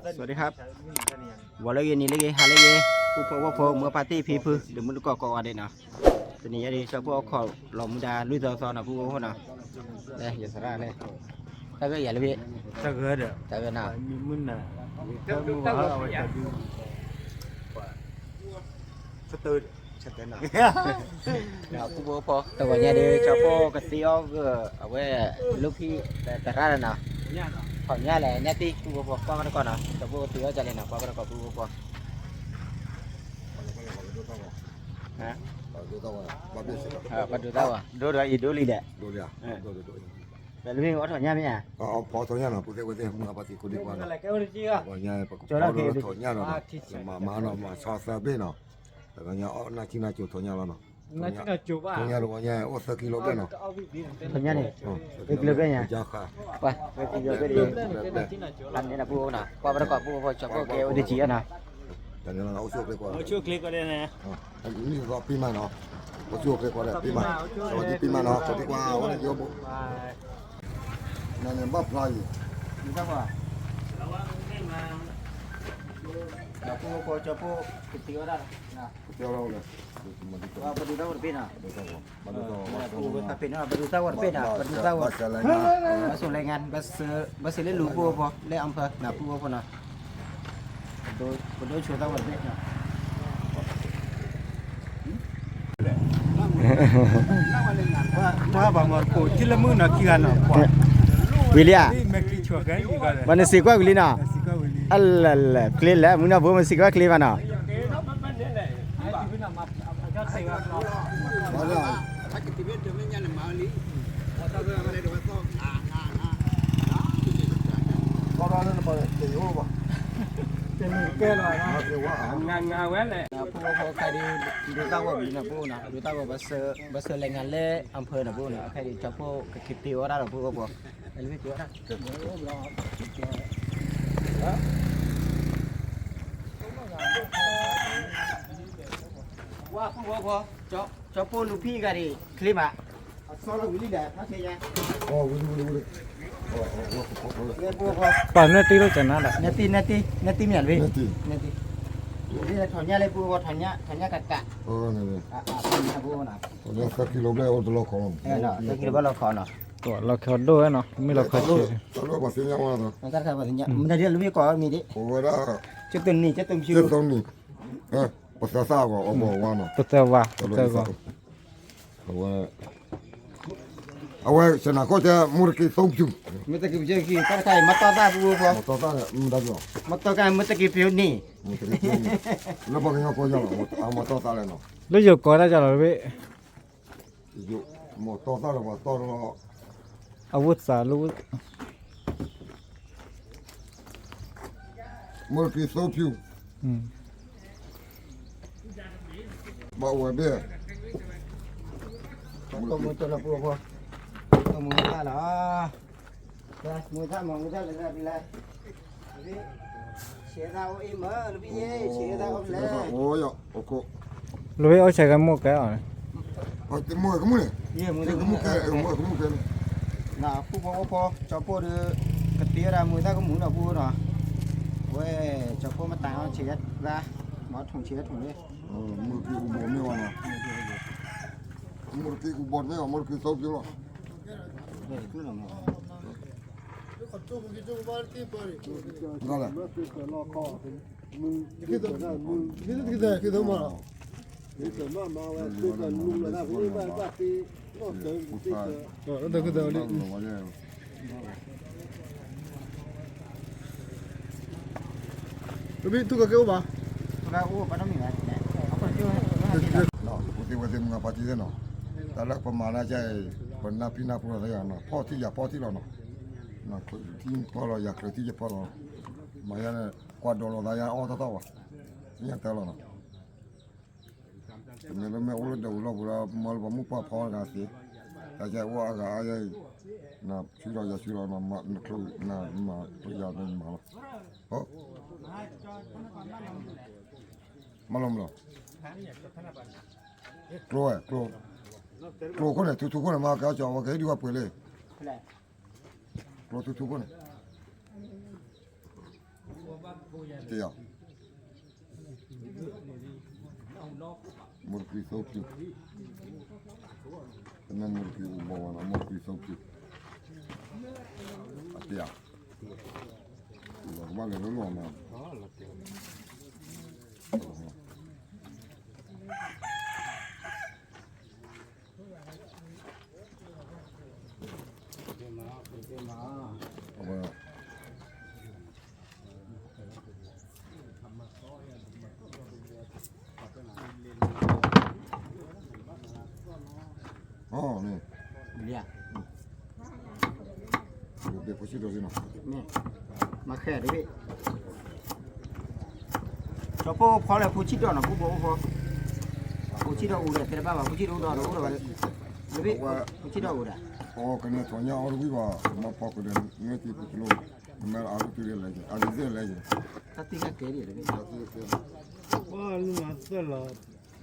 สวัสดีครับ ဝီၤလၢဂ့ၤ နံၤလၢဂ့ၤ ဟါလၢဂ့ၤ ပုၢ်ဖိဝဲၢ်ဖိ မိၢ်ပၢ်သ့ၣ်ဖံဖု ဒီးမုၢ်တကိးကိးဂၤဒဲးနီၤ, တနံၤညါဒီး ကၠီဖိအိၣ်ခိးလီၤမူဒါ လွံၢ်သီသီနီၤ ပုၢ်ဖိဝဲၢ်ဖိနီၤ, ယသရၣ်န့ၣ် တၢ်ဂ့ၢ်ယၤလၢဖဲ တၢ်ဂ့ၢ်ဒီး တၢ်ဂ့ၢ်နီၤ မုၢ်နၤ တၢ်ဂ့ၢ်နီၤ ပုၢ်ဖိဝဲၢ်ဖိ တဂီၤညါဒီး ကၠီဖိကသ့အီၣ်ဂၢၢ် အဝဲ လၢဖံ သရၣ်နီၤ, ထီၣ်ညၣ်လဲၣ် နသ့ၣ် ပုၢ်ဖိဝဲၢ်ဖိ ကွၢ်ကဒီးကီးနီၤ ကၠီဖိကသ့အီၣ်ဒ်လဲၣ်နီၤ ကွၢ်ကဒီးကီး ပုၢ်ဖိဝဲၢ်ဖိ ပှၤဒိသၣ်ဝဲ ဒိဒီးအံၤဒိလံဒီး တမ့ၢ်အီၣ်ထီၣ်ညၣ်မ့ၢ်ဧါ, ဖီထီၣ်ညၣ်နီၤ ပုၢ်သ့ၣ်ဝဲၢ်သ့ၣ် မုၢ်ဂၤပှၤသံကိးဒံကွၢ်နီၤ, ပှၤညါပကဖီထီၣ်ညၣ်နီၤ, မၤမၤနီၤ မၤဆီသၢဘ့ၣ်နီၤ, တဂၤညါအီၣ်နၢ်ထံနၢ်ကၠိထီၣ်ညၣ်လီၤနီၤ, ထီၣ်ညၣ်တဂီၤညါအိၣ်သၢကံလိဘ့ၣ်နီၤ, ထီၣ်ညၣ်န့ၣ် သၢကံလိဘ့ၣ်ညါ, ပှၤသၢကံလိဘ့ၣ်ဒီး လၢန့ၣ်ဒီးပုၢ်ဖိနီၤ ကွၢ်ကဒီးကီး ပုၢ်ဖိ ကၠီဖိကဲအိၣ်ဒံးကံအီၣ်နီၤ တၢ်န့ၣ်လီၤ အိၣ်ဆူၣ်အိၣ်ချ့ကွၢ်, အိၣ်ဆူၣ်အိၣ်ချ့ကွၢ်ဒီး ပံမးနီၤ, အိၣ်ဆူၣ်အိၣ်ချ့ကွၢ်ဒီး ပံမး, စဝၤဒံပံမးနီၤ ကဒံကွၢ်ဝဲန့ၣ်ယိဘိ, နန့ၣ်ဘၣ်ဖျါယံၤ, ဒီးပုၢ်ဖိကၠီဖိ ကသ့အီၣ်ဒၣ်လီၤ, ကသ့အီၣ်ဒၣ်လီၤ, ပဒိသၣ်ဝဲတဘ့ၣ်နီၤ, ပဒိသၣ်ဝဲတဘ့ၣ်နီၤ, ပဒိသၣ်ဝဲတဘ့ၣ်နီၤ, ဘၣ်စၢၤလဲၢ်ငါ, ဘၣ်စၢၤလၢလူၤပုၢ်ဖိ လၢအဖၢ နပုၢ်ဖိနီၤ ပဒိဆိသၣ်ဝဲတဘ့ၣ်, ဝံၤလံဧါ, ဘၣ်နစံးကွၢ်ဝံၤလံနီၤ, အလဲၣ်လဲၣ် ချ့လဲၣ် မုၢ်နီၢ်ဖိ မစံးကွၢ်ချ့ဘၣ်နီၤ ပူဖိခဲဒီး ဒိသၣ်ဝဲဝံၤနီၤ ပူနီၤ ဒိသၣ်ဝဲ ဘၣ်စၢၤလဲၢ်ငါလၢအဖၢနီၤ ပူနီၤ အခဲအံၤကၠီဖိကက့ၤတ့အီၣ်ဒၣ်ဒီးပူဖိ ဝါပူဖိဖိ ကၠီဖိလူၤဖံဂၤဒံး ချ့မး အစီလီၤဝံၤလံဒီး ဖးခဲညါ ပာ်နၢ်တံၢ်လိာ်ကနါဒီး နၢ်တံၢ် နၢ်တံၢ် နၢ်တံၢ်မ့ၢ်ဧါ နၢ်တံၢ် ထီၣ်ညၣ်လၢပူဖိ ထီၣ်ညၣ် ထီၣ်ညၣ်ကးကး ပူဖိနီၤ သၢကံလိဘျဲၣ်အိၣ်တလီၢ်ခီလီၤ သၢကံလိဘျဲၣ်လီၢ်ခီနီၤ လီၢ်ခီဒိၣ်ဝဲနီၤ မ့ၢ်လီၢ်ခီဆံး မ့ၢ်တၢ်တခါပှၤသ့ၣ်ညါ မ့ၢ်တၢ်ဒ်လၢမ့ၢ်ကိးမံၤဒ် ပဝဲဒၣ် ကၠိတနံၤ ကၠိတမံၤ ကၠိတနံၤ ပသၢသၣ်အဂီၢ် အဂီၢ်ဝါနီၤ ပသၢဂီၢ် အဝဲ အဝဲ ဆနၢ်ခီၣ်တဲ မူတက့သိပျူၤ မူတက့သိပျူၤ တၢ်တခါအံၤ မ့ၢ်တီၢ်သၣ်ပူဖိ မ့ၢ်တီၢ်သၣ် မ့ၢ်တီၢ်သၣ် မ့ၢ်တီၢ်သၣ် မူတက့ဖျိနံၤ မူတက့ဖျိနံၤ လၢပှၤကညီကိးယၤလီၤ အမ့ၢ်တီၢ်သၣ်လဲၣ်နီၤ လၢယိၤကိးတၢ်ယၤလီၤတဘ့ၣ် ယိၤ မ့ၢ်တီၢ်သၣ်လီၤ ပှၤတီၢ်လီၤ အဝဲသးလၢ မူတက့သိပျူၤ ဘၣ်ဝဲဘ့ၣ် မူတက့ မူတက့ မူတက့ မူတက့ မူတက့ ဆဲးသၣ်အိၣ်အံၤမ့ၢ် လၢပယဲ ဆဲးသၣ်အိၣ်ဖျဲၣ် အိၣ်ယီၤ အိၣ်ခိး လၢဝဲအိၣ်ဆဲးကမူၣ်ကဲအီၤန့ၣ် မူၣ်ကမူၣ်န့ၣ် မူၣ်ကမူၣ်ကဲန့ၣ် နပူဖိအိၣ်ဖိ ကၠီဖိဒီး ကသ့ဝဲဒၣ်မူၤသၣ်ကမူၣ်နီၤပူဖိနီၤ ဝဲ ကၠီဖိမတၤအီၣ်ဆဲးသၣ် မၤထိၣ်ဆဲးထိၣ်န့ၣ် မူၣ်ကမူၣ်မ့ၢ်ဝဲနီၤ မူၣ်ကမူၣ်မ့ၢ်ဝဲ မူၣ်ကမူၣ်မ့ၢ်ဝဲ တဘ့ၣ်တူၢ်ကကဲအိၣ်ဘၣ် ပူၤသ့ဝဲသ့မုၢ်ဂၤပှၤတံၢ်သ့ၣ်နီၤ တၢ်လၢပမၤလၢကဲအံၤ ပနၢ်ပံနၢ်ပူၤလီၤသ့ၣ်နီၤ ဖီၣ်ထံယၤဖီၣ်ထံလီၤနီၤ ထံဖီၣ်လီၤ ယၤချၢထံယဖီၣ်လီၤ မၤယၤန့ၣ် ကွၢ်ဒိးလိာ်သးယၤအီၣ်တၢ်တၢ်ဝဲ ယၤတဲလီၤနီၤ တမ့ၢ်လၢမ့ၢ်အိၣ်လၢဒၢးဝံၤလီၢ်ပူၤဒီး မၤလၢပှၤမုၣ်ပှၢ်ဖီတဂၤသ့ တၢ်ကဲအိၣ်အဂၤအါယဲအံၤ နဆူလီၤယၤဆူလီၤ နမၤနချူနမၤချူယၤနမၤလီၤ မၤလီၤမလီၤ ကျိဝဲ ကျိ ကျိခိၣ်န့ၣ် ထူထူခိၣ်န့ၣ် မၤကဲအီၣ်ကၠီဝဲကဟ့ၣ်ဒုးဝဲပှ့ၤလံ ကျိထူထူခိၣ်န့ၣ် တ့ၢ်ယီၤ, မိၢ်တခွံသိပျုၢ်, တမ့ၢ်မိၢ်တခွံအိၣ်ဘီဝဲနီၤ, မိၢ်တခွံသိပျုၢ်, အတ့ၢ်ယီၤ, ကဘၣ်လဲၤလီၤလီၤနီၤ. မၤဃဲးတဘ့ၣ်, ကၠီဖိဖီလဲၣ် ဖိဆံးဒီးနီၤ ဖိဖိဖိ, ဖိဆံးဒီးအိၣ်ဒီး တဲတဘၣ်ဘၣ် ဖိဆံးဒီးအိၣ်ဒီး တအိၣ်ဒီးဘၣ်, တဘ့ၣ်, ဖိဆံးဒီးအိၣ်ဒီး, အီကန့ၣ်ထီၣ်ညါအီတဝံၤဘၣ် မၤဖီခိၣ်ဒီး နွဲၣ်သံၣ်ပူၤကျိ, နမ့ၢ်အါကတုၤလဲၣ်, အါကသ့ၣ်လဲၣ်, တၢ်သံၣ်ကဲဒ်လဲၣ်, ပှၤလူၤမၤသၢလီၤ,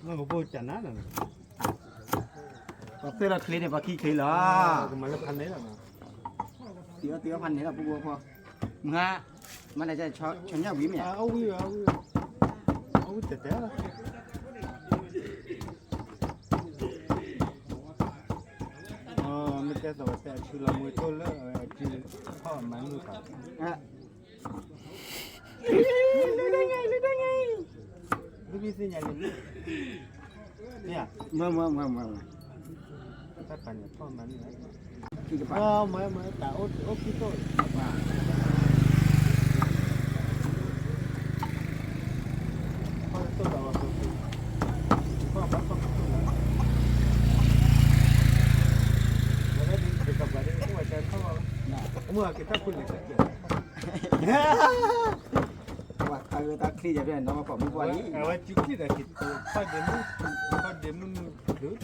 နကဖိကနၤနီၤ, ပှၤသၢလီၤချ့န့ၣ် ပှၤခံချ့လီၤ, ကမၤလၢဖးန့ၣ်လီၤ, တ့အီၣ်တ့အီၣ်ဖးန့ၣ်လီၤ ဖိဖိဖိ, မုၢ်ဟါ, မၤလဲၣ် ဆီညၣ်ဝံၤမ့ၢ်ဧါ, အဝံၤ, အဝံၤတဲတဲလီၤ မ့ၢ်တဲသိးဝဲတဲအစုလီၤမူထိၣ်လၢအစုထီၣ်မၤနုၤခါ, လၢဒၣ်ညါအံၤ, လၢဒၣ်ညါအံၤ, လၢမ့ၢ်သ့ၣ်ညါလံ, မ့ၢ်, မ့ၢ်, မ့ၢ်, မ့ၢ်, မ့ၢ်, မ့ၢ်, တၢ်အိၣ်ခံတိၢ်, မ့ၢ်က့ၤတၢ်ဖုန့ၣ်, ပှၤခးဝဲတၢ်ချံယၤဖဲနီၢ်ကီၢ်မုၢ်ပှၢ်လံ, အဝဲစုချံဒီးက့ၤ, ခီၣ်ဒ့မုၢ်, ခီၣ်ဒ့မုၢ်နုာ်,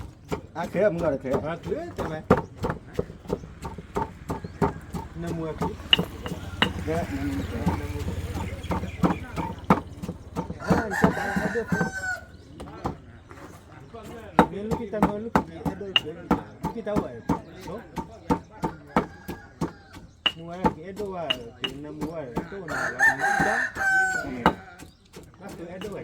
အါချ့မုၢ်ဂီၤတချ့, အါချ့တဲဝဲ, နမူအချ့, နမူ, နမူ, မ့ၢ်လူၤကံတၢ်မ့ၢ်လူၤကံအဲၣ်ဒိး, လူၤကံတၢ်ဝဲ, မူဝဲကအဲၣ်ဒိးဝဲ, နမူဝဲ, အဲၣ်ဒိးဝဲ, အဲၣ်ဒိးဝဲ,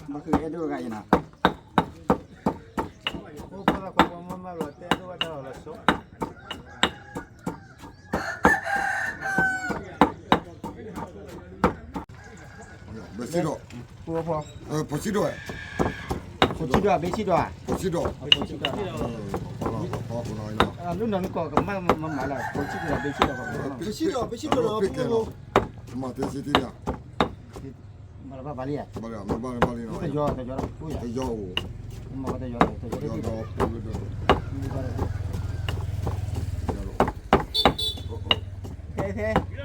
မ့ၢ်အဲၣ်ဒိးဝဲဂၤအံၤနီၤ, အိၣ်ဖီလာ်ကွၢ်ကွၢ်မၤမၤလီၤ တဲအဲၣ်ဒိးဝဲတၢ်လီၤလီၤဆိ ဘ့ၣ်ဆံဒီး, ဖိဆံဒီး, ဖိဆံဒီး, ဘ့ၣ်ဆံဒီး, ဖိဆံဒီး, ဖိဆံဒီး, လၢနီၢ်မ့ၢ်ကီၢ်ကမၣ်မၤမၤလၢ ဖိဆံဒီး ဘ့ၣ်ဆံဒီး, ဖိဆံဒီး, ဖိဆံဒီး, မၤတ့ဆံတ့ဒီး, မၤလၢဘၣ်ဘၣ်လံ, တယီၤ, တယီၤ, တယီၤအိၣ်, တယီၤဒီး, ဖိဖိခါဒီး ကၠီဖိတိၢ်လီၢ်ဝံၤလံဖိနီၤ, ကၠီဖိက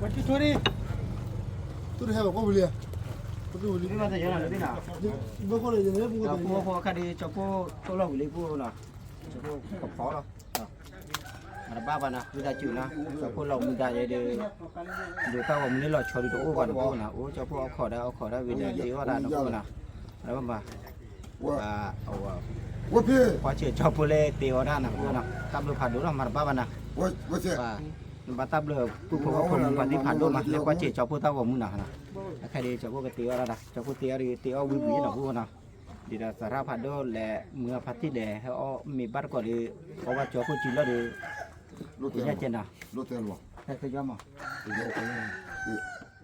ဖီလီၤ, မၤတဘၣ်ဘၣ်နီၤ ဝံသးစူၤနီၤ, ကၠီဖိလီၤမူဒါဒီး, ဒိးတၢ်ဂီၤမူန့ၣ်လီၤဆီဒုးတအိၣ်ဘၣ်နီၤဖိနီၤ, အိၣ်ကၠီဖိအီခီၣ်ဒၣ်အီခီၣ်ဒၣ်ဝံၤဒီး တ့အီၣ်တၢ်နီၤဖိနီၤ, ဘၣ်ဘၣ်, ကွၢ်စဲၣ်ကၠီဖိလၢတ့အီၣ်တၢ်နီၤဖိနီၤ, တၢ်ဘျုးဖးဒိၣ်နီၤ မၤတဘၣ်ဘၣ်နီၤ, နဘၣ်တၢ်ဘျုးပုၢ်ဖိဝဲၢ်ဖိမုၣ်ပှၤသ့ၣ်ဖးဒိၣ်မး လၢကွၢ်စဲၣ်ကၠီဖိတၢ်ဂီၤမူနီၤ, အခဲဒီးကၠီဖိကတ့အီၣ်တၢ်ဒီး ကၠီဖိတ့အီၣ်ဒီး တ့အီၣ်ဝံၤဝံၤနီၤဖိနီၤ, ဒ်ဒီးသရၣ်ဖးဒိၣ်လဲၣ် မုၢ်ဖါတံၢ်လဲၣ် ဟဲအီၣ်မ့ၤဘၣ်တကိးဒီး အီၣ်ဘၣ်ကၠီဖိစုလီၢ်ဒီး, ညါကဲနီၤ, တယီၤမး,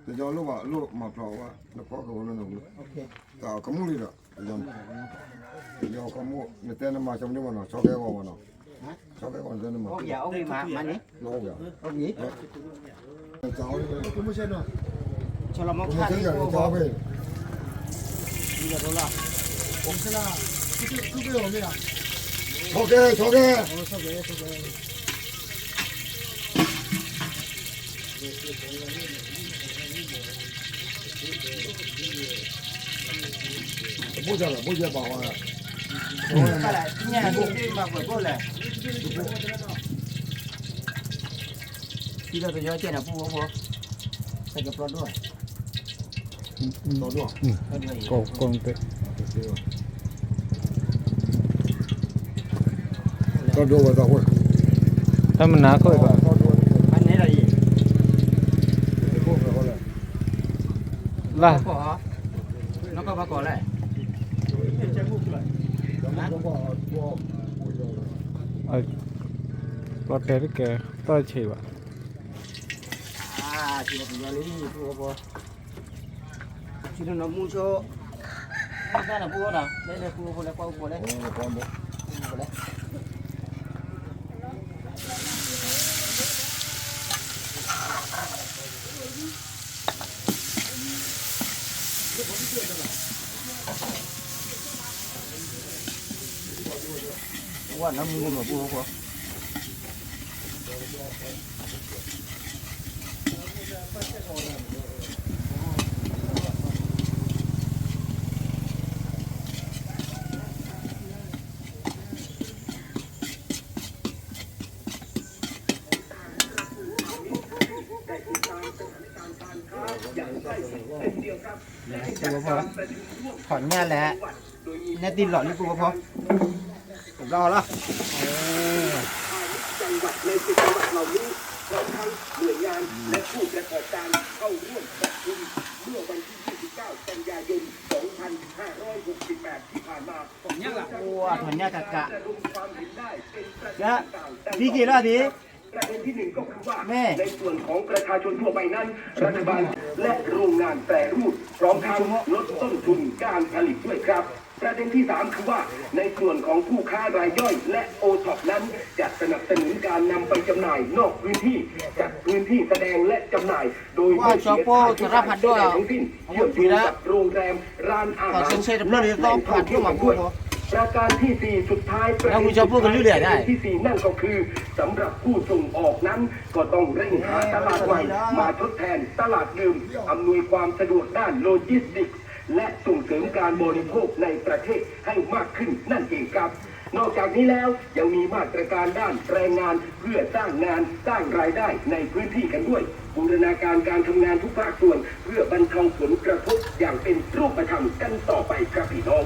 တယီၤလိၣ်ဘၣ်လိၣ်မၤဖျိးဝဲ နဖီကဝဲၤလၢနဝံၤ, တၢ်ကမူၣ်လံဒီး, တယီၤကမူၣ် နတဲနမၤဆီမနုၤမးနီၤ ဆီကဲဂီၤမးနီၤ, ဆီကဲဂီၤနတဲနမၤ, ဆီကဲ ဆီကဲ, ဘိၣ်ယၤဘၣ် ဘိၣ်ယၤဘၣ်ဝဲ, ညါန့ၣ်မၤပှဲၤဘိၣ်လဲၣ်, ထံဒီးတယီၤကဲန့ၣ် ပူဖိဖိ, တကပျီဒိၣ်, ကီၢ်ကီၢ်ပဲ, တဒိၣ်ဝဲတၢ်ဝဲ, တၢ်မနုၤခိၣ်ဘၣ်, လၢ နီၢ်ကီၢ်ဘၣ်ကီးလဲၣ်, ပီၣ်တဲတကဲ တီၢ်ဆံးဘၣ်, ဆံးနီၤမူဆိ, မူသၣ်နၤပူၤအိၣ်နီၤ, လဲၤလဲၤပူၤအိၣ်ဖိလဲၣ် ကွၢ်အိၣ်ဖိလဲၣ် ဝနမူမပူဖိ ပူဖိ ထီၣ်ညၣ်လဲၣ်, နဲတံၢ်လီၤလံပူဖိ, တဘျီလီၤ, ထီၣ်ညၣ်ကးကး, သံက့ၤလီၤသ့, မ့ၢ် ในส่วนของประชาชนทั่วไปนั้น รัฐบาลและโรงงานแปรรูป พร้อมทั้งลดต้นทุนการผลิตด้วยครับ ประเด็นที่สามคือว่า ในส่วนของผู้ค้ารายย่อยและโอท็อปนั้น จะสนับสนุนการนำไปจำหน่ายนอกพื้นที่ จัดพื้นที่แสดงและจำหน่าย โดยไม่เสียค่าใช้จ่ายใดๆทั้งสิ้น เชื่อมโยงกับโรงแรม ร้านอาหาร และแหล่งท่องเที่ยวกันด้วย ประการที่สี่สุดท้าย ประเด็นสุดท้าย ประเด็นที่สี่นั่นก็คือ สำหรับผู้ส่งออกนั้น ก็ต้องเร่งหาตลาดใหม่มาทดแทนตลาดเดิม อำนวยความสะดวกด้านโลจิสติกส์ และส่งเสริมการบริโภคในประเทศให้มากขึ้นนั่นเองครับ นอกจากนี้แล้วยังมีมาตรการด้านแรงงานเพื่อสร้างงานสร้างรายได้ในพื้นที่กันด้วย บูรณาการการทำงานทุกภาคส่วนเพื่อบรรเทาผลกระทบอย่างเป็นรูปธรรมกันต่อไปครับพี่น้อง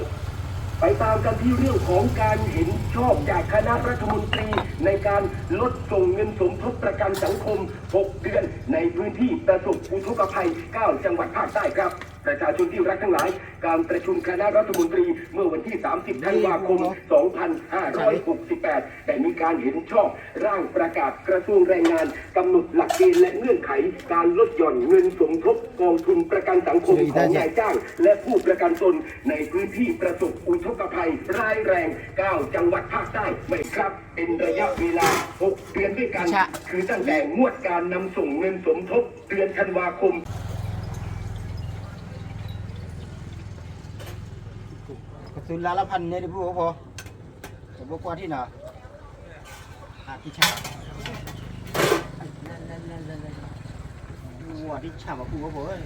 ไปตามกันที่เรื่องของการเห็นชอบจากคณะรัฐมนตรีในการลดส่งเงินสมทบประกันสังคม หกเดือนในพื้นที่ประสบอุทกภัย เก้า จังหวัดภาคใต้ครับ ประชาชนที่รักทั้งหลาย การประชุมคณะรัฐมนตรีเมื่อวันที่ สามสิบ ธันวาคม สองพันห้าร้อยหกสิบแปด ได้มีการเห็นชอบร่างประกาศกระทรวงแรงงานกำหนดหลักเกณฑ์และเงื่อนไขการลดหย่อนเงินสมทบกองทุนประกันสังคมของนายจ้างและผู้ประกันตนในพื้นที่ประสบอุทกภัยร้ายแรง เก้า จังหวัดภาคใต้ใหม่ครับ เป็นระยะเวลา หก เดือนด้วยกัน คือตั้งแต่งวดการนำส่งเงินสมทบเดือนธันวาคม ကသူလါလၢဖးန့ၣ်တပူဖိ, တဘိကွၢ်ထံၣ်နီၤ, အထံဆၣ်, ဝါထံဆၣ်မၤပူဖိ, ကွၢ်ဒ်, စ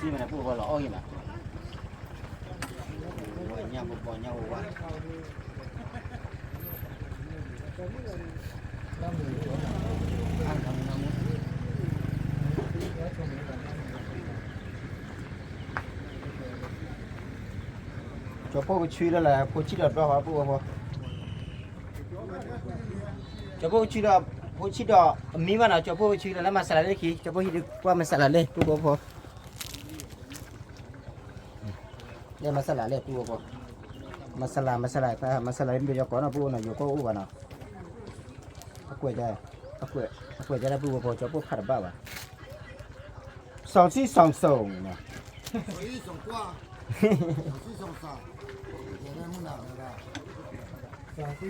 ံမ့ၢ်နပူဖိလီၤအီၣ်ဂ့ၤမး, ဝါညၣ်ပပီညၣ်ဝါ ကၠီၤဖိကဆှံလၢလၢ ဖိဆံးဒီးတဘျီဃီပူဖိ, ကၠီၤဖိကဆှံဒီး ဖိဆံးဒီး အမံဘၣ်နီၤ, ကၠီၤဖိကဆှံလၢလၢမၤစၢၤလၢလၢခံ, ကၠီၤဖိဟံးဒုးကွၢ်မၤစၢၤလၢလၢပူဖိဖိ လၢမၤစၢၤလၢလၢပူဖိ, မၤစၢၤလၢ မၤစၢၤလၢ မၤစၢၤလၢမ့ၢ်ယီၤကီးနီၤပူနီၤ ယိၤကီၢ်အိၣ်ဘၣ်နီၤ, အကွဲး, အကွဲးဒၣ်ပူဖိဖိ ကၠီၤဖိဖးတဘၣ်ဘၣ်, စီၤဆံစီၤစိၤနီၤ, စီၤဆံ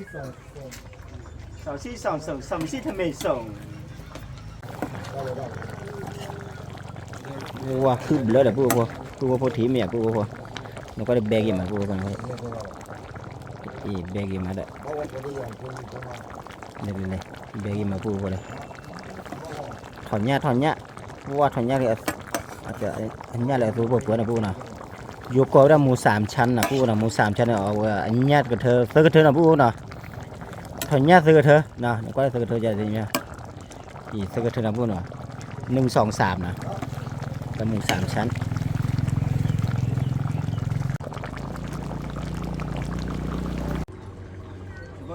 စီၤစိၤ စီၤဆံစီၤစိၤ စီၤဆံထမ့ၢ်စိၤ ဝါခုဘျၢဒီးပူဖိ, ပူဖိထံၣ်မ့ၢ်ဧါပူဖိ, နကွၢ်ဒီးဘဲဂ့ၤမးပူဖိ, အံၤဘဲဂ့ၤမးဒီး, လဲၤလဲၤလဲၤ, ဘဲဂ့ၤမးပူဖိဒီး, ထီၣ်ညၣ်ထီၣ်ညၣ်, ပဝါထီၣ်ညၣ်လၢ, အညၣ်လၢအသိပှၤပှၤန့ၣ်ပူနီၤ, ယိၤကီးဝဲဒၣ်မူၤစၢ်ဆၣ်နီၤပူနီၤ, မူၤစၢ်ဆၣ်န့ၣ် အဝဲအညၣ်တကထၢ သၢကထၢနီၤပူနီၤ, ထီၣ်ညၣ်သၢကထၢ, နကွၢ်သၢကထၢ သၢကထၢနီၤပူနီၤ, နုၢ်စီၤစၢ်နီၤ, တမူၤစၢ်ဆၣ် ကၠီၤဖိ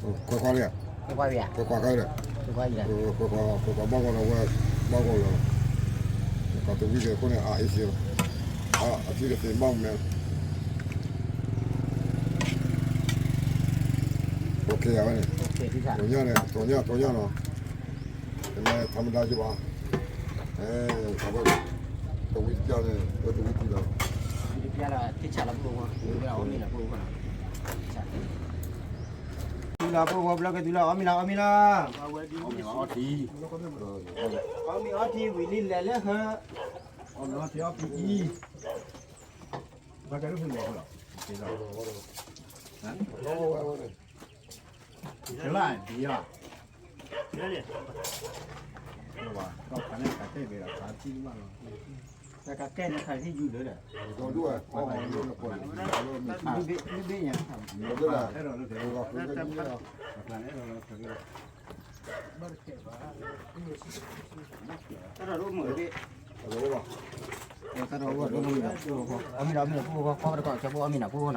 ခွဲခွါလံ, ခွဲခွါခါဒီး, ခွဲခွါ, ခွဲခွါဘၣ်ဂီၢ်လီၤဝဲ, ဘၣ်ဂီၢ်လီၤ, ခွဲခွါတဝံၣ်က့ၤအဃိန့ၣ် အအ့ၣ်စ့လီၤ, အထံကသ့ၣ်ဘၣ်မနုၤလဲၣ်, အိၣ်ခ့ယၤဝဲန့ၣ်, ထီညါန့ၣ် ထီညါ ထီညါနီၤ, တမ့ၢ်ထီမဒါက့ၤဘၣ်, တဝံၣ်တပျၢ်န့ၣ် ဝဲတဝံၣ်တပျၢ်လီၤ, ထံဆးလီၤပှိၢ်ဝဲ, အီၣ်မ့ၤလီၤပှိၢ်ဝဲနီၤ, တုၤလီၤပှိၢ်ဝဲဘျီကတုၤလီၤ အီၣ်မ့ၤလီၤ အီၣ်မ့ၤလီၤ, အီၣ်မ့ၤအီထံ, အီၣ်မ့ၤအီထံဝံၤလံလဲၤလၢဟၢ, အီၣ်မ့ၤအီထံအီထံအံၤ, ဘၣ်ကဲလၢဖုလဲၤလီၤ, ကလါဒံးယၤ, ကတဲဘ့ၣ်ဒီး ခးထံမးလီၤ, တၢ်ကတဲန့ၣ်ခးထံယူၤလၢဒီး, ဘ့ၣ်ညါ, တၢ်ဒိၣ်မုၢ်ဘ့ၣ်, အီၣ်မ့ၤဒီးအီၣ်မ့ၤလီၤ ပှိၢ်ဖိ, အီၣ်မ့ၤဒီးအီၣ်မ့ၤလီၤ ပှိၢ်ဖိ, ပှၤအီၣ်ဝံၤဘ့ၣ်အပှိၢ်ဖိ ထံဆးနီၤ, ပှၤ ပှၤထံ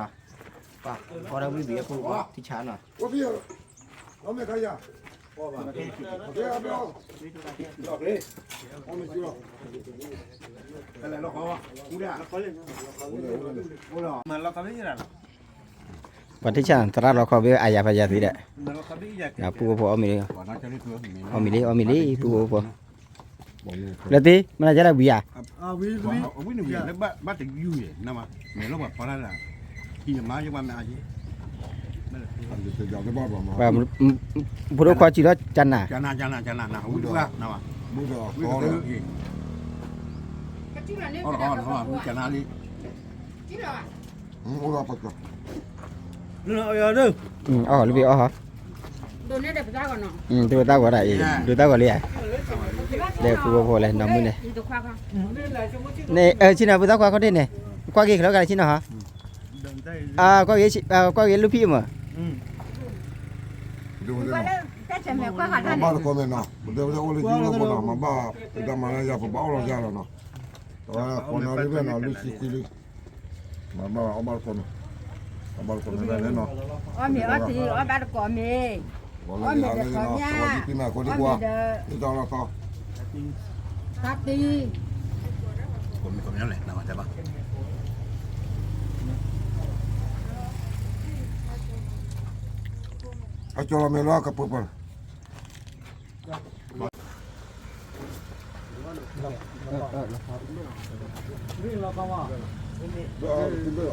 ဆးသရၣ်လီၤခီဘ့ၣ်အယၤဖးယၤသ့ဒီး, ပှၤထံဆးသရၣ်လီၤခီဘ့ၣ်အယၤဖးယၤသ့ဒီး, ပှၤအီၣ်မ့ၤလံ, အီၣ်မ့ၤလံ အီၣ်မ့ၤလံ ပှိၢ်ဖိဖိ, လၢသ့ မနုၤကဲလၢဝံၤဧါ, ဝံၤနဝံၤလၢဘၣ်တယူၤ, မဲာ်လီၤပှၤဖီလာ်လၢ, ဟံၣ်မါယကွၢ်မဲာ်အါယံၤ, ဖိဒိၣ်ခွါစံးလီၤကနၤ, ကနၤကနၤကနၤ ဝံၤတဘၣ်, ဝံၤတဘၣ်, ဝံၤကနၤလံ, အီၣ်လီၤဘ့ၣ်အီၣ်ဟီ, ဒိးန့ၢ်ဒီးပသးဂီၤနီၤ, ဒိးသးဂီၤဒၣ်အံၤ, ဒိးသးဂီၤလံဧါ, လဲၤပူဖိဖိလဲၤနီၢ်မုၣ်န့ၣ်, န့ၣ်ဆ့ၣ်နီၤ ပသးခွါခီၣ်ထံးန့ၣ်, ကွၢ်က့ၤခဲလၢာ်ဂၤလၢဆ့ၣ်နီၤဟီ, ကွၢ်က့ၤ, ကွၢ်က့ၤလူၤဖံးမး, မၤဘၣ်တကိးမဲာ်နီၤ, ပတဲပတဲအိၣ်လၢယိၣ်လီၤပနီၤ, မၤဘၣ်, ပတၢ်မၤလၢယၤ ပဘၣ်အီၣ်လီၤယၤလီၤနီၤ, ပဝဲကိးနီၤလံဖဲနီၤ လွံၢ်ဆံခွံလံ, မၤဘၣ်အီၣ်ဘၣ်တကိးမဲာ်, အီၣ်ဘၣ်တကိးမဲာ်ဖဲန့ၣ်နီၤ, အီၣ်မ့ၤအီထံ အီၣ်ဘၣ်တကိးမ့ၢ်, အီၣ်မ့ၤဒီးခီညါ, အီၣ်မ့ၤဒီး, တၢ်တံၤ အကၠီလီၤမဲာ်လီၤကပၢၤပၢၤ, ဘၣ်, ဘၣ်,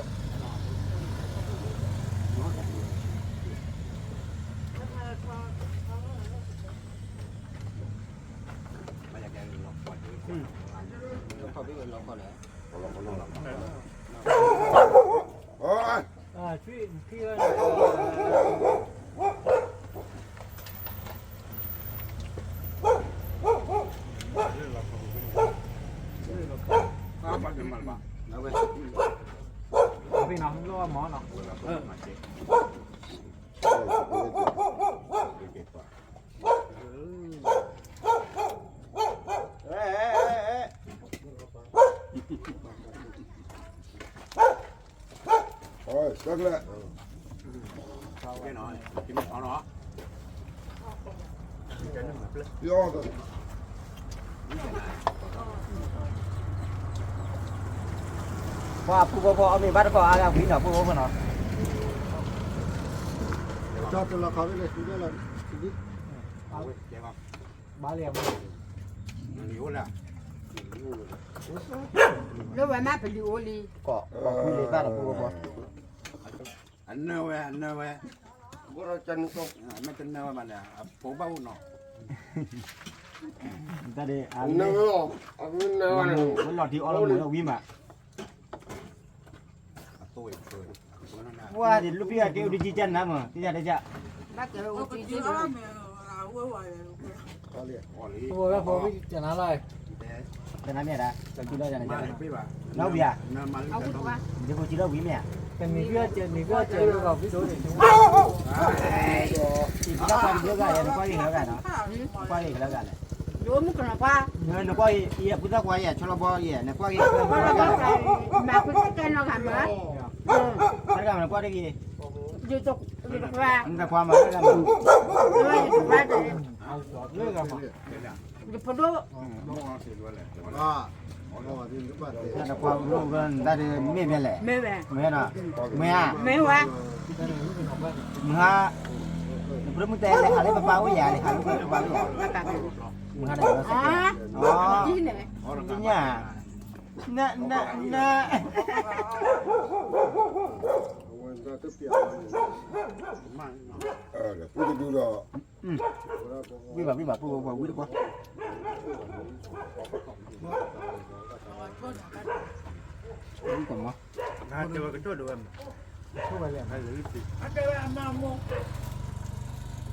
ပှၤဖုဖိဖိအမ့ၢ်ဘၣ်တကိးအါဂၤဝံၤနီၤ ဖုဖိဖိနီၤ, ဘၣ်လံ, လၢဝဲမ့ၢ်ပလံၤအိၣ်လံ, ကိးဖုလံၤဘၣ်နီၤ ဖုဖိဖိ, အနၢဝဲ အနၢဝဲ, မ့ၢ်တနၢဝဲဘၣ်န့ၣ် အဖိဘၣ်အိၣ်နီၤ, တၢ်ဒ်အနၢဝဲ, ဝဲလီၤထံအီလီၤမူလၢဝံၤမး, ဝဲဒ်လူပံဂၤကဲအိၣ်ဒံးကၠံကၠၢ်နၤမး တယၢ်တယၢ်, ဘၣ်ကဲအိၣ်ကၠံကၠၢ်, ဖိဝဲဖိဝံၣ်ကနၤလီၤ, ကနၤမ့ၢ်ဒၣ် ကၠံလီၤယၤန့ၣ်, နီၢ်ဝံၤဧါ, ဒ်ဖိကၠံလီၤဝံၤမ့ၢ်ဧါ, တနံၤကၠၢ်ကဲ နံၤကၠၢ်ကဲလၢကီၢ်ဝံၣ်ဒိၣ်န့ၣ်, နကွၢ်က့ၤဟဲလၢဂၤနီၤ, နကွၢ်က့ၤဟဲလၢဂၤလဲၣ်, နကွၢ်က့ၤအံၤအပူၤသၣ်ကွၢ်အံၤ ဆိလီၤဘီအံၤ နကွၢ်က့ၤ, မၤကွၢ်တကဲနီတဂၤမး, တၢ်တဂၤမးနကွၢ်တဂ့ၤ, နတခွါမး, ယဖိဒိၣ်, နတခွါဒိၣ်တၢ်ဒ်မ့ၢ်မ့ၢ်လဲၣ်, မ့ၢ်ဝဲ, မ့ၢ်ဧါ, မ့ၢ်ဝဲ, မုၢ်ဟါ, နဖိဒိၣ်မုၣ်တဲလဲၤဟးလၢပပၢ်အိၣ်ယၤ လဲၤဟးလၢပပၢ်အိၣ်ယၤ, မုၢ်ဟါဒီး, ကညၣ်, န, န, န, ပူတဒူဒီး, ဝံၣ်ဘၣ်ဝံၣ်ဘၣ်ပူပူဝံၣ်တကွၢ်, ဝံၣ်ကမ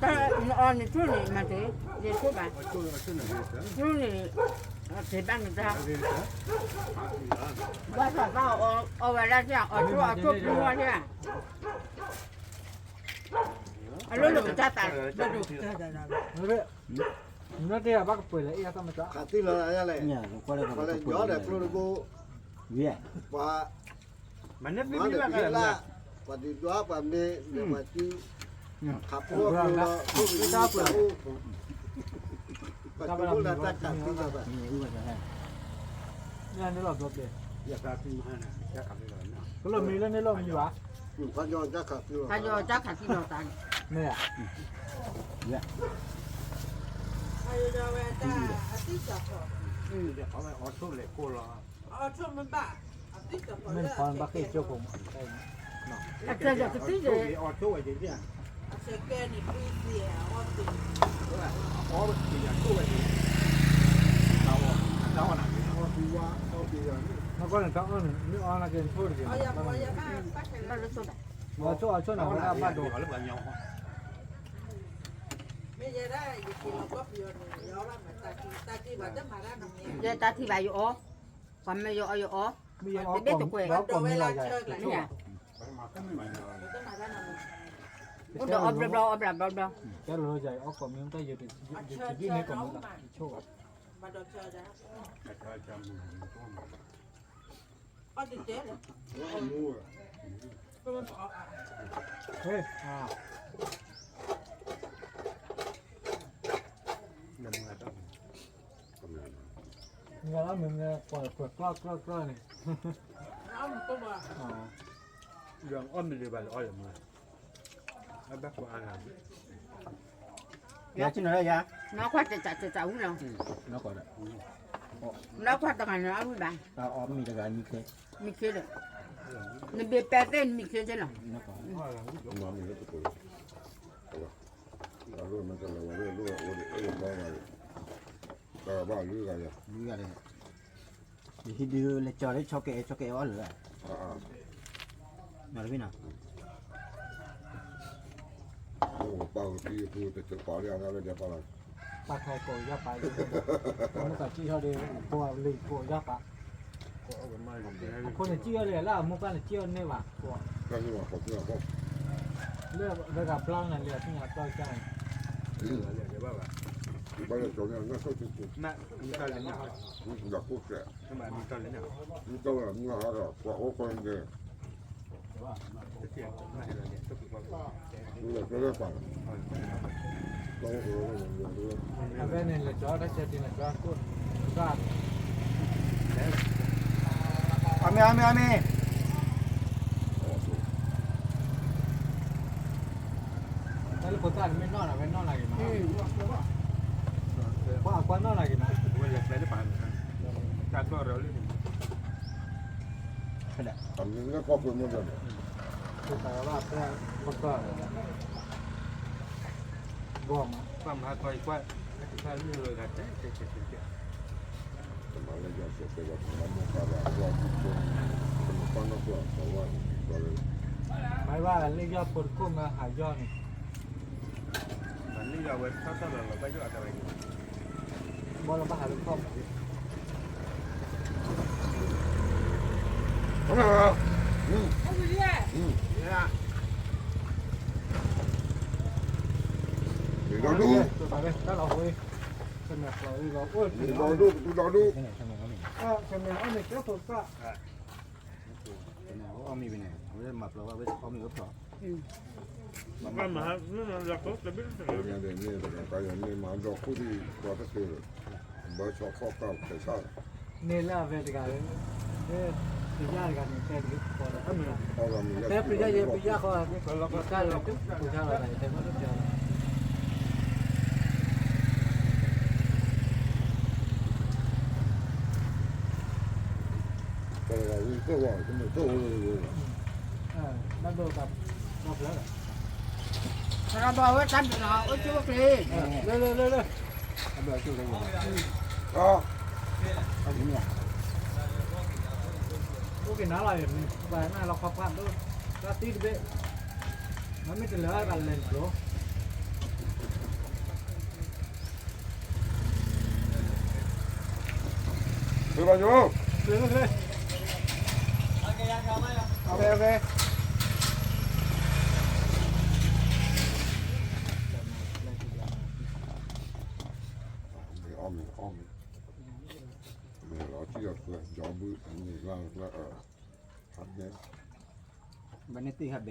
ီၤ, အီၤန့ၣ်ထူၣ်န့ၣ် မၤတ့ၢ်, ယထူၣ်ဘၣ်, ထူၣ်န့ၣ်, က့ၤဘၣ်နတၢ်, ဘၣ်ဆၣ်ဘၣ်အီဝဲဒၣ်, အီထူၣ်အီထူၣ်ပျူၤဝဲဒၣ်, အလိၣ်လၢကတၢ်သး, နတဘၣ်ကပှဲၤလၢအံၤအသးမတၤ, ခးသံလီၤယလဲၣ်, ပှၤလဲၤညီဒီးကျိတဘိ, ပှၤ, မၤန့ၢ်သံမံဘၣ်လၢ, ပှၤဒုးဒွးပှၤမ့ၢ်, ပှၤစု, ခးဖိအကျိလီၤ, ပှၤကအိၣ်လၢတၢ်ခးသံလီၤဘၣ်, န့ၣ်လီၤဘျီဘျီ, ကလီၤမံလၢန့ၣ်လီၤမံဘၣ်, ခးခးသံလီၤ, မ့ၢ်ဧါ, ဝဲတၢ်, အသံစးထီၣ်, အီၣ်ဆိၣ်မ့ၢ်ဘၣ်, အသံစးထီၣ်လၢအဆဲးကဲ, အဆဲးကဲန့ၣ်, နကွၢ်န့ၣ်တၢ်အီၣ်န့ၣ် မ့ၢ်အီၣ်နာ်က့ၤနထိၣ်တက့ၢ်, အီၣ်ဆိၣ်အီၣ်ဆိၣ်န့ၣ် ဝဲဒၣ်ဘၣ်ဒိး, မ့ၢ်ယဲဒၣ်ယက့ၤလီၤကီၢ်ပယီၤန့ၣ် ယအီၣ်ဘၣ်မးတၢ်ထံ, တၢ်ထံဘၣ်တမၤတၢ်နီတမံၤ, ယဲတၢ်ထံဘၣ်ယအီၣ်, ပှၤမ့ၢ်ယအီၣ်ယအီၣ်, တဘ့ၣ်တကွဲး, မ့ၢ်ဧါ, အိၣ်ဒီးအီၣ်ဘျီဘျီ အီၣ်ဘျီဘျီဘျီ, တၢ်လီၤယၤအီၣ်ကိးမံၤတၢ်ယဲ, ယဒ်န့ၣ်ကိးမံၤတၢ်, ယဆိၣ်ဘၣ်, ဟ့ၣ်, မ့ၢ်လၢမ့ၢ်မ့ၢ် ကွၢ်ကွၢ်ကျီၢ်ကျီၢ်ကျီၢ်န့ၣ်, အီၣ်မ့ၢ်ဒံးဘၣ်လၢအီၣ်လၢမ့ၢ်, အဘၣ်ကွၢ်အါဂၤ, ယၤဆ့ၣ်နီၤလၢယၤ, နီၢ်ခွါတစးတစးဝံၤလီၤ, နီၢ်ခွါတဂၤန့ၣ်အဝံၤဘၣ်, အီၣ်မ့ၢ်တဂၤမံခ့, မံခ့ဒီး, နဘ့ၣ်ပဲသ့ၣ်နမံခ့သ့ၣ်လီၤ, အဘၣ်လွံၢ်ဂၤ, ယဟံးဒုးလဲၤကၠီၤလၢဆီကဲးအဲၣ် ဆီကဲးအဲၣ်အီၣ်လၢၤဘၣ်, မၤတမ့ၢ်နီၤ, ပာ်ခါကိးယၢ်ပာ်, မ့ၢ်ကစံၣ်ထီၣ်ဒီး ကိးလံကိးယၢ်ပာ်, အဃိန့ၣ်စံၣ်ထီၣ်လံလၢအမိၢ်ပၢ်န့ၣ်စံၣ်ထီၣ်န့ၢ်ဘၣ်, လၢတဂၤဘျီန့ၣ်လံအသ့ၣ်ညါပျီကၢ်န့ၣ်, အဝဲန့ၣ်လဲၤကၠီၤတၢ်ဆဲးတံၢ်န့ၣ် ကၠီၤကိၢ်, အမ့ၢ် အမ့ၢ် အမ့ၢ် တၢ်လၢဖိသၣ်တမ့ၢ်နီၢ်နီၤ ဝဲနီၢ်လၢက့ၤမး, ပှၤအကွၢ်နီၢ်လၢက့ၤမး, တၢ်ကီၢ်ရၢလၢန့ၣ်, အမ့ၢ်လၢကီၢ်ပှဲၤမ့ၢ်ဒီးန့ၣ်, ဖိသၣ်ဘၣ်ဖဲ ပကီၢ်, ဘီမး, ပှၤမၤကီၢ်အံၤကွၢ်, တၢ်လၢယွၤစဲးတဲဝဲ ပမၤမိၢ်ပၢ်ဘၣ် ပှၤကူၣ်ဖိ, ပမၤပၢ်နီၢ်ပၢ် ပှၤဝါန့ၣ် ပှၤလၢ မၤဘၣ်လၢယီၢ်ဖိတခိၣ်မ့ၢ်ဟးယီၢ်န့ၣ်, မၤလၢယွၤဝဲတၢ်လီၤလီၤဘၣ်ယိၣ်အတၢ်ရၢ်န့ၣ်, ဘီလီၤဘၣ်ဟးလၢခီၣ်မး, လီၤဒူၣ်, လီၤဒူၣ်, လီၤဒူၣ်, လီၤဒူၣ်, အီၣ်မ့ၤဝဲန့ၣ် အဝဲမၤပျီဘၣ်ဝဲ အီၣ်မ့ၤဝဲဖျီ, မၤမၤ, မ့ၢ်မၤဒီးခိၣ်တဘ့ၣ်တဘ့ၣ်, မ့ၢ်မၤဒီးခိၣ်ဒံး ပှၤတသ့လၢၤ, ဘၢဆီဖီၣ်ကၢ်ဖဲးဆၣ်, န့ၣ်လၢအဝဲတဂၤ, ပယၢ်တဂၤန့ၣ် တဲတဂ့ၤ, တဲပယၢ်ယဲပယၢ်ဃီ, ပယၢ်လၢပူၤဆါလီၤ တဲမ့ၢ်တပျီလီၤ ဘၣ်ဒိတၢ်ဖျၢၣ်, သရၣ်ဘၣ်ဝဲတၢ်ဒုးနီၤ အိၣ်ကၠိဝဲကျ့, လၢလၢလၢလၢ, အဘၣ်ကၠိဝဲကျ့, အိၣ်က့ၤနၤလီၤ ပှၤနၤလီၤခီဖျိဒိၣ်, တၢ်သံတဘ့ၣ်, မ့မ့ၢ်တလၢတၢ်လဲၤတကျိၤ ဘၣ်ယိၣ်, မ့ၢ်အီၣ်မ့ၢ်အီၣ်မ့ၢ်, မ့ၢ်လီၤထံၣ်ဒီးကျဲ ကၠီဘုၣ် မ့ၢ်လၢကျဲ, ဘၣ်န့ၣ်သ့ၣ်ဟးဘဲက့ၤမးနီၤ, ဘဲဒိၣ်တလၢအဝဲ နပာ်ယဲၢ်ခံဘျီ, လၢဘဲကနဘဲနီၤ, လီၤဒၣ်, ဖီၣ်လၢ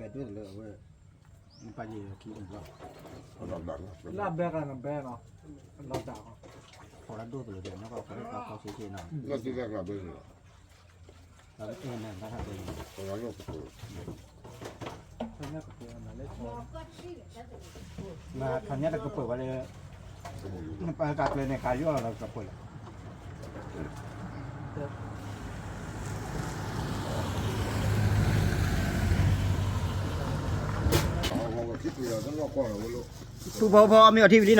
ဒိၣ်တလၢဒီး နီၢ်ကီၢ်ဖီၣ်လၢပှၤကီၢ်ဆ့ဆ့နီၤ, လၢသ့ၣ်တၢ်ကျးဘဲန့ၣ်လီၤ, ပှၤလၢကပၢၤ, မ့ၢ်ခီညါတကပၢၤဘၣ်လၢ နပာ်ကကျဲန့ၣ် ကယီၢ်လီၤကပၢၤလီၤ. ထူဖိဖိ မ့ၢ်အီထံဝံၤလံနီၤ,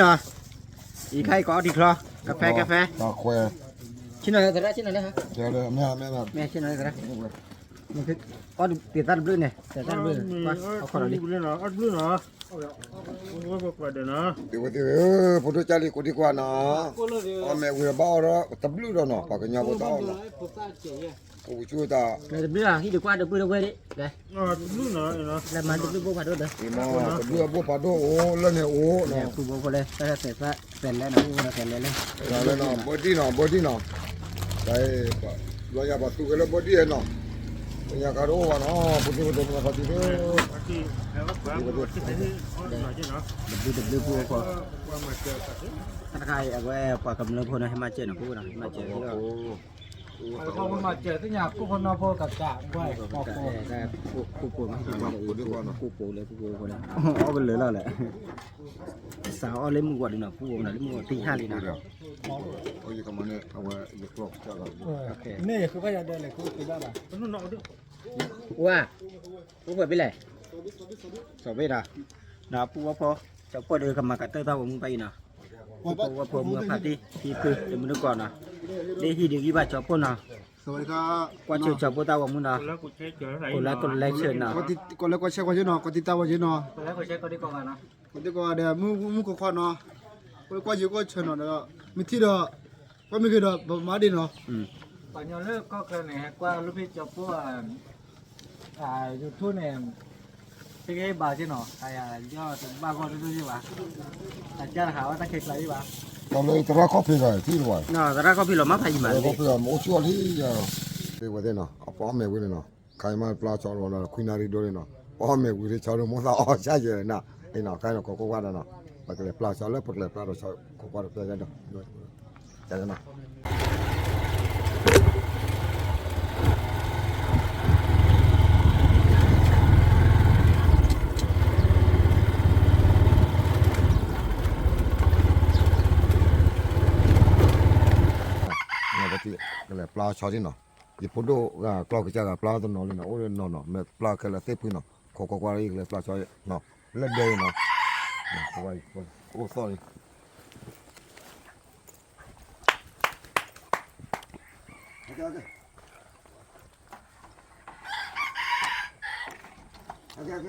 အံၤခါအံၤကီးအီထံချီ, ကဖဲကဖဲ, ဆ့ၣ်နီၤသရၣ် ဆ့ၣ်နီၤလၢ, ဆ့ၣ်နီၤလၢသရၣ်, အီၣ်တ့ၢ်သၣ်တဘျုးန့ၣ်, တ့ၢ်သၣ်တဘျုး, အီၣ်ခီလီၤလံ. ဝဲပကွၢ်ဒီးနီၤ, ဖိဒိၣ်ကၢ်လံ ကိးဒံကွၢ်နီၤ, အီၣ်မ့ၢ်ဝံၤဘၣ်အီၣ်ဒီးတဘျုးဒီးနီၤ, ပှၤကညီဖိတၢ်အီၣ်နီၤ, ပကဆူတၢ်, တဘျုးဟံၣ်တကွၢ်တဘျုးတဝဲဒၣ်, လၢမၤတဘျုးဘိၣ်ဖးဒိၣ်ဒီး, တဘျုးအဘိၣ်ဖးဒိၣ်အိၣ်လၢန့ၣ်အိၣ်နီၤ, ဖုဘိဖိလၢ တၢ်သဲးသၣ်သဲးလဲၣ်နီၤ, အိၣ်ဝဲဒီးသဲးလဲၣ်လၢ, ဘၢဒံနီၤ, ဘၢဒံနီၤ, လီၤယၤပှၤသူဝဲလၢဘၢဒံနီၤ, ပညါကါတအိၣ်ဘၣ်နီၤ, ပဒိပဒိပနဖးတံၢ်လၢ တဘျုးတဘျုးဖိအဃိ, တၢ်တခါအံၤ အဝဲပှၤကမျၢၢ်ဖိန့ၣ် ဟဲမၤစၢၤနီၤ, ပှၤန့ၣ် ဟဲမၤစၢၤ, မၤစၢၤသ့ၣ်ညါ ခိၣ်ဖိနီၢ်ဖိကကး, ခိၣ်ဖိမ့ၢ်ဟဲမၤလၢအံၤ, ခိၣ်ဖိလၢပှၤဖိန့ၣ်, အီၣ်ကလၢာ်လီၤလဲၣ်, စးအီၣ်လၢမုၢ်ဂီၤဒ်နီၤ, ပှၤဖိန့ၣ် လၢမုၢ်ဂီၤတံၢ်ဟါလံနီၤ, အဝဲယကျီၢ်ကစၢ်လီၤ, မ့ၢ်ယဃုဘၣ်ယၤဒဲးလဲၣ် ခိၣ်ဖိဘၣ်ဘၣ်, ဝါ အိၣ်ပှဲၤဘ့ၣ်လဲၣ်, စီၤဘ့ၣ်ဒီး, ဒီးပှၤဖိ, စီၤဖိဒီးကမၤကတၢၢ်သၣ်ဝဲမုၢ်ဘၣ်အံၤနီၤ, ပှၤဖိမုၢ်ဖးတံၢ် ဟံးဖုတမုၢ်တကိးနီၤ, လၢဟံၣ်ဒုးဂံၢ်ဘၣ်ကၠီၤပိၢ်နီၤ, ကွၢ်ဆၢကၠီၤပိၢ်တၢ်ဂီၤမူနီၤ, ကိးလၢကိးလဲဆၢနီၤ, ကိးလၢကိးလဲဆၢနီၤ, ကိးလၢကိးဆၢကိးဆၢနီၤ, ကိးတံၢ်တၢ်ဝဲဆၢနီၤ, ကိးတံၢ်ကိးဒီး မုၢ်ကိးခွါနီၤ, ကိးလၢကွၢ်ယိၤကိးဆၢနီၤဒီး မ့ၢ်ထံၣ်ဒီး ကွၢ်မ့ၢ်ဂ့ၤဒီး ပမၤဒ်နီၤ, ပှၤကညီလၢကီၢ်ချၢန့ၣ် ဟဲကွၢ်လိၣ်ဖ့ၣ်ကၠီၤပိၢ် YouTube န့ၣ် တက့ၢ်ဘၣ်က့နီၤ, ယတဘၣ်ဂီၢ်တဒိၣ်ယ့ၢ်ဘၣ်, အကၢ်တဟးဝဲတၢ်ခဲကျါယ့ၢ်ဘၣ်, တၢ်လၢသရၣ်ခီၣ်ဖံးဘၣ်ထံၣ်လၢၤဘၣ်, သရၣ်ခီၣ်ဖံးလီၤမၢ်ဖးယံၤမး, သရၣ်ခီၣ်ဖံးအိၣ်ဆူၣ်အီၤလံ, သ့ဝဲသ့ၣ်နီၤ အပအီၣ်မဲာ်ဝံၤန့ၣ်နီၤ, ခါအံၤမ့ၢ်ပျၢ်ဆီလီၤလၢခွံနၣ်ရံၣ်ဒိၣ်န့ၣ်နီၤ, ပအီၣ်မဲာ်ဝံၤလံဆီဒိၣ်မိၢ်သးအီၣ်ဆၣ်ယဲၢ်နၤ, အံၤနီၤ ခါအံၤနီၤခိးကွၢ်ကွၢ်ဒီးနီၤ, ပကလဲၤပျၢ်ဆီလၢပကလဲၤပျၢ်ဒီးဆီ ခိးကွၢ်ဒီးပျၢ်ယဲၢ်ဒီး ကလဲၤပျၢ်ဆီဒ်နီၤ, ယဖိဒိၣ်ဂၤကျီၢ်ကစၢ်ဂၤပျၢ်တနီၤလံနီၤ, အိၣ်ဒီးနီၤနီၤ မ့ၢ်ပျၢ်ခဲလၢာ်သ့ၣ်ဖုနီၤ, ခိးကွၢ်ကွၢ်လၢယကလဲၤပျၢ်ဆီနီၤ, လၢဒဲအံၤနီၤ, အိၣ်သီၣ်လံ တၢ်လၢပျၢ်တဘိၣ်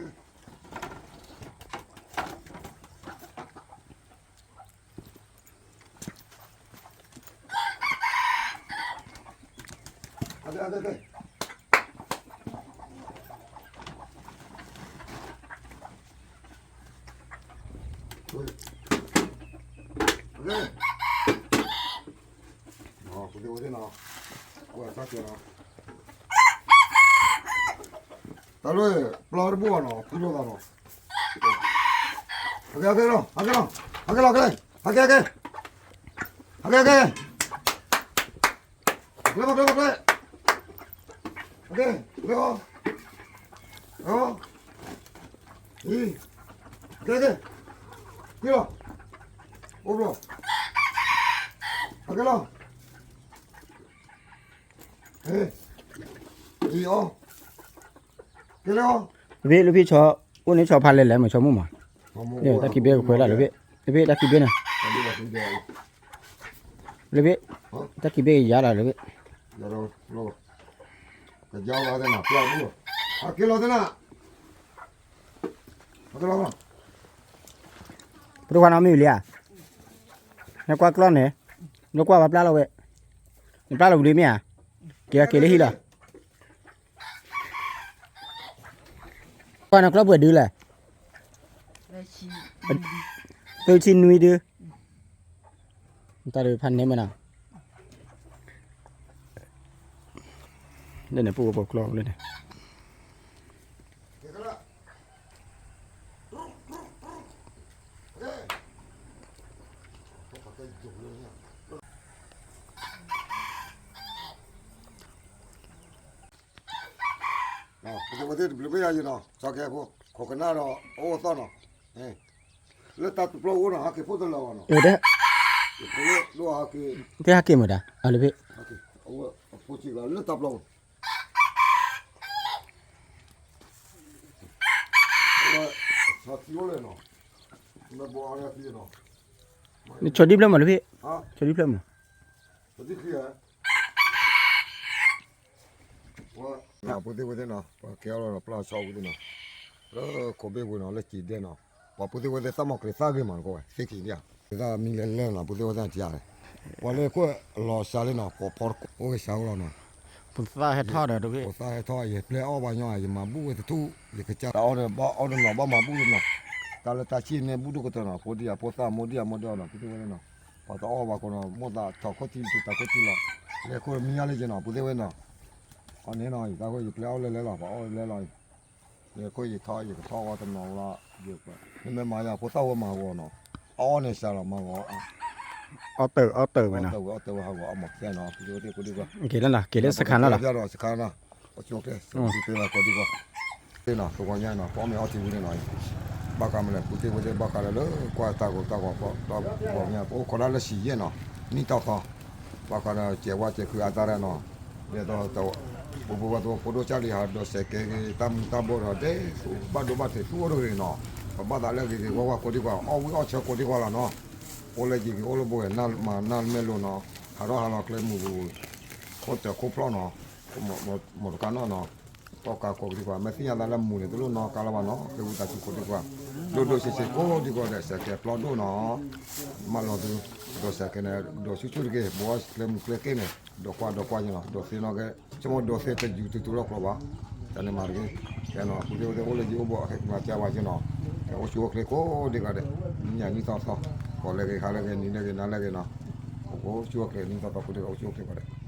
ဘၣ်နီၤ ဖုလိာ်သးနီၤ, ဟဲက့ၤလီၤ ဟဲက့ၤလီၤ ဟဲက့ၤလီၤ ဟဲက့ၤ ဟဲက့ၤ ဟဲက့ၤ ကျဲ ကျဲ ကျဲ ဟဲက့ၤ ကျဲ အီၤ အီၤ အံၤ ကဲ ကဲ က့ၤလီၤ အိၣ်ဘျီ ဟဲက့ၤလီၤ ဟဲ အံၤအီၤ ကဲလီၤ လၢဖံး လၢဖံးဆီ အိၣ်န့ၣ်ဆီဖးလဲၢ်လဲၢ်မး ဆီမိၢ်မး, တၢ်ခံဘ့ၣ်ကခွဲးဒၣ်လၢဖံး, လၢဖံးတၢ်ခံဘ့ၣ်န့ၣ်, လၢဖံး, တၢ်ခံဘ့ၣ်ကယါလီၤလၢဖံး, ကယါလီၤသ့ၣ်နၤ ပျၢ်ဘူၣ်, အက့ၤလီၤသ့ၣ်နၤ, ပတခွါနီတမံၤလံဧါ, နကွၢ်ကျီၢ်န့ၣ်, နကွၢ်ပှၤပျၢ်လီၤဝဲ, နပျၢ်လီၤဝံၤလံမ့ၢ်ဧါ, က့ၤက့ၤလၢဟံၣ်လီၤ. ကွၢ်နကျီၢ်ပှဲၤဒုလဲၣ်, သုဆံနွံဒု, တၢ်ဒုးဖးန့ၢ်မ့ၢ်နီၤ, လၢန့ၣ်ပူၤပိာ်ကျီၢ်လၢန့ၣ် ပကဝဲသ့ၣ်တဘျုးဘ့ၣ်ယၤယံၤနီၤ ဆီကဲဖိ ခိးကနၣ်ဒီးအိၣ်သီၣ်နီၤ, လၢတၢ်တပျီၢ်အိၣ်နီၤ ဟးက့ၤဖိတလၢၤဘၣ်နီၤ, တဟးက့ၤမ့ၢ်ဒၣ် အလၢဖံး အဖိစံးလၢတၢ်ပျီၢ် နဆီဒံဖျၢၣ်မးလၢဖံး, ဆီဒံဖျၢၣ်မး, ပူၤသ့ၣ်ဝဲသ့ၣ်နီၤ ပှၤကဲအီၤလီၤဒီးပျၢ်ဆီပူၤသ့ၣ်နီၤ, လၢခိးဘ့ၣ်ပူၤနီၤ လၢစံးဒဲနီၤ, ပှၤပူၤသ့ၣ်ဝဲသ့ၣ်သၣ်မီၤကရံးသၣ်ဂ့ၤမးနကီးဝဲ သ့ၣ်ခံဒံးဧါ, သ့ၣ်သၣ်မံလၢလၢနီၤ ပူၤသ့ၣ်ဝဲသ့ၣ်တယါလဲၣ်, ပှၤလၢခိၣ်လီၤစှၤလံနီၤ ဖီဖီတကိးအိၣ်ဂ့ၤစှၤအိၣ်လီၤနီၤ ဖိသၣ်ဟဲထီၣ်ဒီးတဂ့ၤ, ဖိသၣ်ဟဲထီၣ် ယပျဲအီၣ်ဘၣ်ညီ ယမၤဘူၣ်ဝဲတထူၣ် ယကစၢ်တၢ်အီၣ်ဒီးဘၣ်အီၣ်တနီၤဘၣ်မၤဘူၣ်တနီၤ, တၢ်လၢတၢ်ဆံၣ်န့ၣ်ဘူၣ်ဒိၣ်ကတၢၢ်နီၤ ဖိဒံအဖိသၣ်မိၢ်ဒံအမိၢ်ဒံနီၤ ပူၤသ့ၣ်ဝဲသ့ၣ်နီၤ, ပှၤတအီၣ်ဘၣ်ဃိနီၤ မိၢ်သးထီၣ်ခိၣ်ထံးတၢ်ခိၣ်ထံးလီၤ, လဲၤခိၣ်မံညါလၢယနီၤ ပူၤသ့ၣ်ဝဲနီၤ, အီၤန့ၣ်နီၤ ယတၢ်ခိၣ်ယပျဲအီၣ်လၢလဲၤလီၤ ပှၤအီၣ်လဲၤလီၤ ယခိၣ်ယထီၣ် ယကထီၣ်ဝဲတနီၤလီၤ, မ့မ့ၢ်မၤယၤဖိသၣ်ဝဲမၤဂီၤနီၤ, အအီၣ်န့ၣ်စှၤလီၤမၤဂီၤ, အီၣ်တၢ်အီၣ်တၢ်ဝဲနီၤ, အီၣ်တၢ်ဝဲဟးဂီၤအီၣ်မၤကဲနီၤ, က့ၤလၢနီၤ က့ၤလၢစခါနီၤလီၤ, စခါနီၤ, အိၣ်ဆိက့ၤ သဝီညါနီၤ ပအီၣ်မ့ၤအီထံဝံၤန့ၣ်နီၤ, ဘၣ်ဃးမနုၤလဲၣ် ပူၤသ့ၣ်ဝဲသ့ၣ် ဘၣ်ဃးလၢလၢကွၢ်တၢ်ဂီၤတၢ်ဂီၤ တၢ်ဂီၤညါ ပအိၣ်ခိးဒၣ်လၢစံးယဲၢ်နီၤ, နံၣ်တီၢ်သီ ဘၣ်ဃးဒီးစဲးဝါစဲးခုအသးရဲၣ်နီၤ, ဒ်သိး ပဖိဝဲသ့ၣ်ဖိဒိၣ်စၢ်လံဟး ဒီးစဲးကဲဂ့ၤ တၢ်မုာ်တၢ်ဘိဒီး ဒ်သိးဘၣ်ဒိဘၣ်ထံးသူအီၤတဂ့ၤနီၤ, ပဘၣ်သးလၢဂ့ၤဂ့ၤဝါဝါကိးဒံကွၢ် အီၣ်ဝံၣ်အီၣ်ဆၢကိးဒံကွၢ်လီၤနီၤ, အိၣ်လၢယံၤဂ့ၤအိၣ်လၢဘိဂ့ၤ နၢ်မၤနၢ်မဲာ်လိၤနီၤ, ဟးထီၣ်ဟးလီၤကျဲမုၢ်ပူၤ, ခိၣ်တၢၤခိၣ်ဖျီၣ်နီၤ, မိၢ်တကါနီၣ်နီၤ, တီၢ်ကါကိးကဒံကွၢ် မ့ၢ်သ့ၣ်ညါသးလၢမူၤန့ၣ် တလိၣ်နီၢ်ကါလၢၤဘၣ်နီၤ, ကျဲဝံသးစူၤကိးဒံကွၢ်, ဒိၣ်ဒိၣ်ဆ့ဆ့ကိးဒံကွၢ်ဒီး စဲးကဲးဖျီဒိၣ်နီၤ, မၢလီၤသု, ဒိးစဲးကဲးန့ၣ် ဒိးဆူၣ်ဆူၣ်တက့ၢ်, ဘီကျဲမုၢ်ကျဲက့ၢ်န့ၣ် ဒိးကွၢ်ဒိးကွၢ်က့ၤနီၤ, ဒိးသ့နီၢ်ကဲ, ဆိကမိၣ်ဒိးသ့တယူၤ တတူၢ်လိာ်ကျိဘၣ်, တၢ်န့ၣ်မၤတဂ့ၤ, ကဲနီၤ ပူၤသ့ၣ်ဝဲသ့ၣ်အိၣ်လၢယအိၣ်ဘှီၣ် ဟဲကမၤကၢဘၣ်က့ၤနီၤ, ကဲအိၣ်ဆူၣ်အိၣ်ချ့ကိးဒံကွၢ်ဒီး, နံၣ်ညါနံၣ်သီသီ, ကိးလၢဂ့ၤ ခါလၢဂ့ၤ နံၤလၢဂ့ၤ နၤလၢဂ့ၤနီၤ, အိၣ်ဆူၣ်အိၣ်ချ့ နံၣ်သီသီကိးဒံကွၢ် အိၣ်ဆူၣ်အိၣ်ချ့ကိးဒံကွၢ်ဒီး